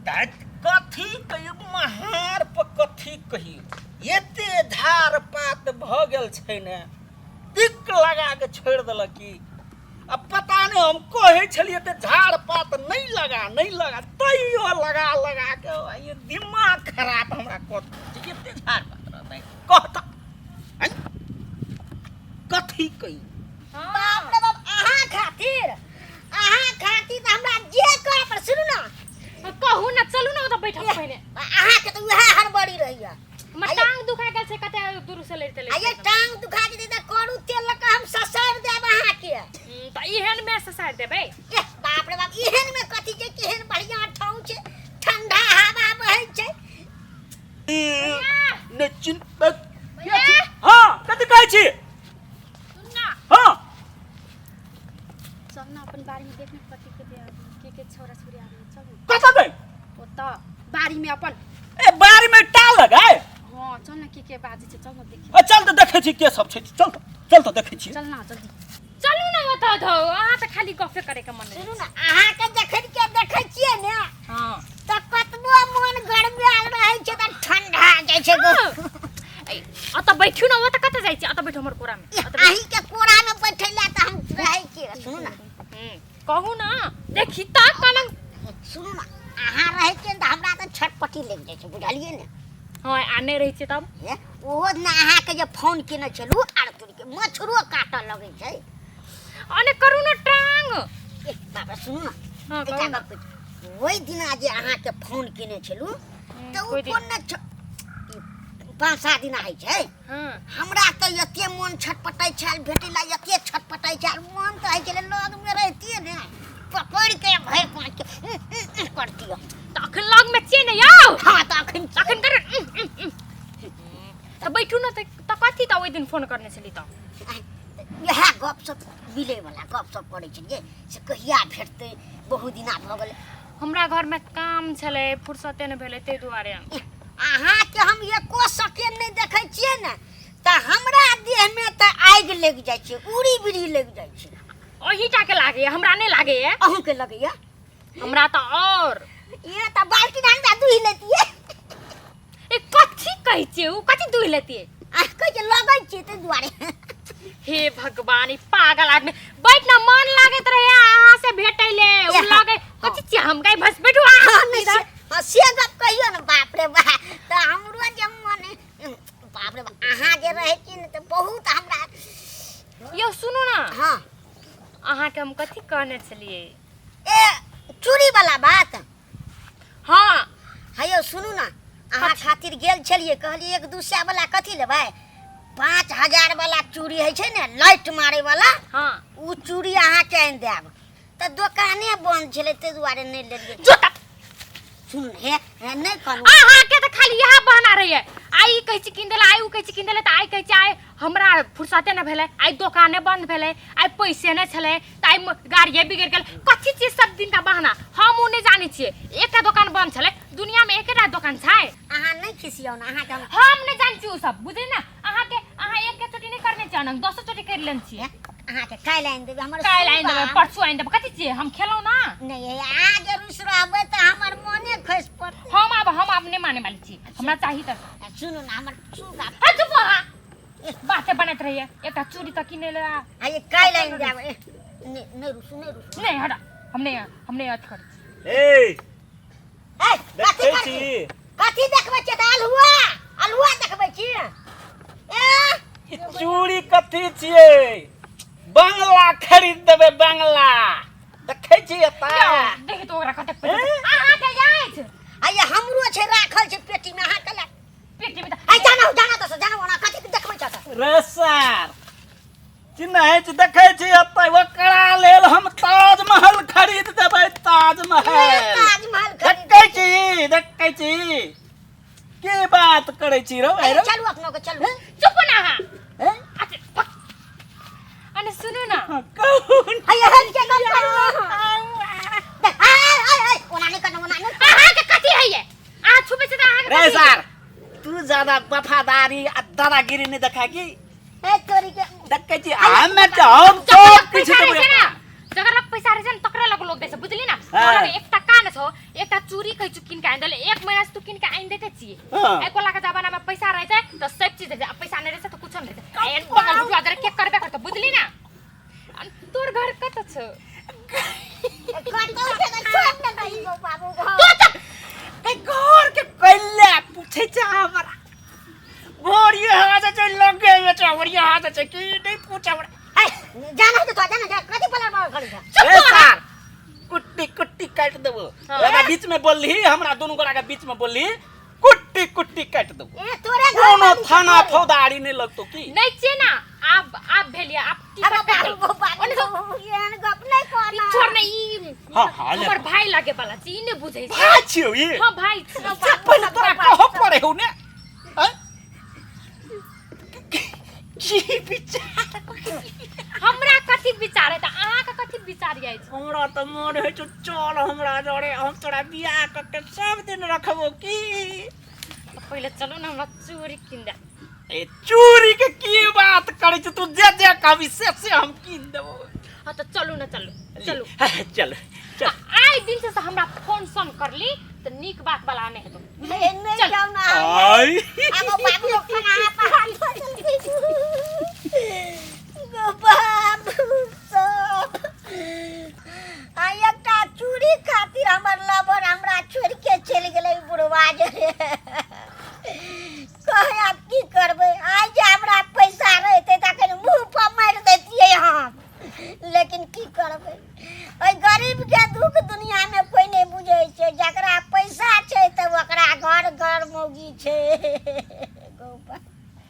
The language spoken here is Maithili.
कथी कहियो महार पर कथी कहियो, एते झाड़ पात भऽ गेल छै ने, दिक लगा के छोड़ि देलक की। आ पता नहि, हम कहै छलियै तऽ झाड़ पात नहि लगा, नहि लगा, तैयो लगा लगा के ये दिमाग खराब हमरा कऽ देलक। एते झाड़ पात रहतै कहता कथी कही। बाप रे बाप, अहाँ खातिर, अहाँ खातिर तऽ हमरा जे करऽ पड़े। सुनू ने। कहू ने, चलू ने ओतऽ बैठब पहिने। अहाँके तऽ उएह हड़बड़ी रहैया। हमर टांग दुखा गेल छै, कते दूर से लड़िते आ ये लड़िते। टांग दुखा जेतै तऽ करू तेल लऽ कऽ हम ससारि देब अहाँके। तऽ एहन मे ससारि देबै? एह बाप रे बाप, एहन मे कथी छै? केहन बढ़िया ठाउं छै, ठंडा हवा बहै छै। ने चिन। हाँ, कथी कहै छी? सुन ना। हाँ। चल ना अपन बाड़ी में, देखने कथी के दे के के छोरा छोरी आबे, चल ना। कतऽ गई? ओतऽ बाड़ी में अपन। ए, बाड़ी में टाल लगाए? हाँ, चल ना, के के बाजै छै, चल ना देखी। ए, चल तऽ देखै छी के सब छै, चल तऽ, चल तऽ देखै छी। चल ना जल्दी, चलू ना ओतऽ धौ। अहाँ तऽ खाली गपे करे के मन सुनू ने, अहाँके जखन के देखै छियै ने हाँ तऽ कतबो मन गरमायल रहै छै तऽ ठंडा जाइ छै गो। ए, ओतऽ बैठू ना, ओतऽ कतऽ जाइ छी? ओतऽ बैठू हमर कोरा में, ओतऽ बैठू। अहीं के कोरा में बैठै लए तऽ हम रहै छियै। सुनू ने। कहू ना, देखी तऽ कलंक। सुनू ने, अहाँ रहै छियै ने तऽ हमरा तऽ छटपटी लागि जाइ छै, बुझलियै ने? हाँ, आ नहि रहै छियै तब? हे, ओहो दिना अहाँके जे फोन केने छलहुँ, आर तोरी के मच्छरो काटऽ लगै छै। अने करू ना टांग। ए बाबा, सुनू ने। हाँ, एकटा कहू ना। गप कहै छी। ओहि दिना जे अहाँके फोन केने छलहुँ तऽ ओ कोइ दिन? फोन ने ई 5-7 दिना होइ छै। हाँ। हमरा तऽ एते मन छटपटाइ छल भेटै ला, एते छटपटाइ छल मन, तऽ होइ छलै लगमे रहितियै ने, पकड़ि के भरि पाँच के करतियै। तऽ अखन लगमे छियै ने यौ? हाँ, तऽ अखन अखन कर तऽ बैठू ने। तऽ तऽ कथी तऽ ओहि दिन फोन करने छली तऽ? इएह गपशप मिलैवला गपशप करै छलियै से कहिया भेटतै, बहुत दिना भऽ गेलै। हमरा घरमे काम छलै, फुर्सते नहि भेलै, ताहि दुआरे। अहाँके हम एको सेकेंड नहि देखै छियै ने तऽ हमरा देहमे तऽ आगि लागि जाइ छै, उड़ी बिड़ी लागि जाइ छै। अही टाके लागैया, हमरा नहि लागैया। अहूँके लगैया? हमरा तऽ और ये तऽ बाल्टी हमरा दुहि लेतियै। ए, कथी कहै छियै? ओ कथी दुहि लेतियै? आ कहै छै लगै छियै ताहि दुआरे। हे भगवान, ई पागल आदमी। बैठ ना, मन लागैत रहे अहाँ से भेटै ले। उ लगै कथी छियै हम गाय भस? बैठू अहाँ। हाँ, नहि, हाँ, से गप कहियौ ने। बाप रे बा, तऽ हमरो जे मन, बाप रे बा, अहाँ जे रहै छी ने तऽ बहुत हमरा। यौ, सुनू ना। हाँ। अहाँके हम कथी कहने छलियै? ए, चूड़ी वाला बात? हाँ। हे यौ, सुनू ने, अहाँ खातिर गेल छलियै, कहलियै 1-2 सए वाला कथी लेबै, 5000 वाला चूड़ी होइ छै ने, लाइट मारे वाला। हाँ। ओ चूड़ी अहाँके आनि देब, तऽ दोकाने बंद छलै, ताहि दुआरे नहि लेलियै। जोता। सुन हे हे, नहि कहलहुँ। अहाँके तऽ खाली इएह बहाना रहैए। आइ ई कहै छी कीन देला, आइ ओ कहै छी कीन देला, तऽ आइ कहै छी आइ हमरा फुर्सते नहि भेलै, आइ दोकाने बंद भेलै, आइ पैसे नहि छलै, तऽ आइ गाड़िए बिगड़ि गेल। कथी चीज सब दिनका बहाना, हम ओ नहि जानै छियै। एकटा दोकान बंद छलै, दुनियामे एकेटा दोकान छै? अहाँ नहि खिसियौ ने, अहाँके हम हम नहि जानै छी ओ सब, बुझली ने? अहाँके अहाँ एक चोटी नहि करने छियै, हम दसो चोटी करि लेने छियै। अहाँके काल्हि आनि देबै हमर। काल्हि आनि देबै, परसू आनि देबै, कथी छियै? हम खेलहुँ ना। नहि, हे, अहाँ जे रुसि रहबै तऽ हमर मोने खसि पड़तै। हम आब नहि माने वाली छी, हमरा चाही तऽ। आ सुनू ने हमर सुगा। हाँ, चुप अहाँ, बाते बनैत रहिए। एकटा चूड़ी तऽ किनै ले आ। आ ये काल्हि आनि देब। ए, नहि नहि रुसू, नहि रुसू। नहि, हटा, हम नहि अथी करै छी। ए। ए, कथी देखै करै छी। छी? कथी देखबै छियै तऽ अल्हुआ अल्हुआ देखबै छी? ए। ई चूड़ी कथी छियै? बंगला खरीद देबै, बंगला। देखै छी एतऽ? यौ, देखी तो ओकरा कतेक पैसा छै। अहाँके अछि? आ ये हमरो छै, राखल छै पेटी में, अहाँ के पेटी में तऽ आ जाना जाना तऽ जाना, ओना कथी के देखबै छ तऽ? रे सार, चिन्है छी? देखै छी एतऽ? ओकरा लेल हम ताजमहल खरीद देबै, ताजमहल। ताजमहल खरीद देखै छी, देखै छी? के बात करै छी रौ? ए, रौ। चलू, अपनो के चलू। चुप ना अहाँ। हैं? अच्छा, फक। अने सुनू ना। हाँ, कहू। आ ये हट के गप करू अहाँ। देख, आय आय आय, ओना नहि करना, ओना नहि। अहाँके कथी होइए? अहाँ छुबै छी तऽ अहाँके रे कथी होइए? सार, तू ज्यादा वफादारी आ दादागिरी नहीं देखा की। ए तोरी के। देखै छी, हमे तऽ हम जकर सब लग किछु पैसा रहै देबै। छै ने, जकर लग पैसा रहै छै ने, तकरे लग लोग दै छै, बुझली ना? हाँ। तोरा लग एक टका ने छौ एकटा चूड़ी कहै छु किन के आनि देले एक महीना से तू किन के आनि देते छियै। हाँ। आइ कोला के जमाना में पैसा रहै छै तऽ सब चीज रहै छै आ पैसा नहि रहै छै तऽ कुछो नहि रहै छै। आ एहन बगल बुझुआ जरे के करबे करतौ बुझली ना? आ तोर घर कतऽ छौ? कतौ छै तऽ छोड़ ने दही गो बाबू घर। तू चुप। ए घर के कैले पूछै छै हमरा? घर ये हाथ छै लगे में छै हमर ये हाथ छै की नहीं पूछ हमरा। ए, जाना तो जाना जा कथी पलर मार करी जा। चुप ए तू अहाँ। सार कुट्टी कुट्टी काटि देबो। हाँ। ओकरा बीच में बोलली हमरा दुनू गोरा के बीच में बोलली कुट्टी कुट्टी काटि देबो। ए तोरे घर कोनो वाली थाना छै। फौदारी नहीं लगतो की? नहि छियै ना आब आब भेलियै आब टिकट अब काटल। बाबू बाबू ओने से- एहन गप नहीं करना। ई छोड़ ने ई हाँ, हाँ, ले। हमर भाई लागे वाला छै ई नहि बुझै छै। भाई छियौ ई? हाँ भाई छी। से पहिले तोरा कहऽ पड़े हौ ने आँय? की विचार हमरा कथी विचार है तऽ अहाँके कथी विचार अछि? हमरा तऽ मोन होइ छौ चल हमरा जरे हम तोरा बियाह कऽ के सब दिन रखबो की। तऽ पहिले चलू ने हमरा चूड़ी कीन दे। ए चूड़ी के की बात करै छी तू जे जे कहबी से से हम कीन देबो। हाँ तऽ चलू ने चलू चलू। चल चल। आइ दिन से हमरा फोन सोन करली तऽ नीक बात वाला नहि हेतौ। ए, नहीं चल। जाओ ना। आइ अब बाबू लोग खाना पहाड़ गो बाबू।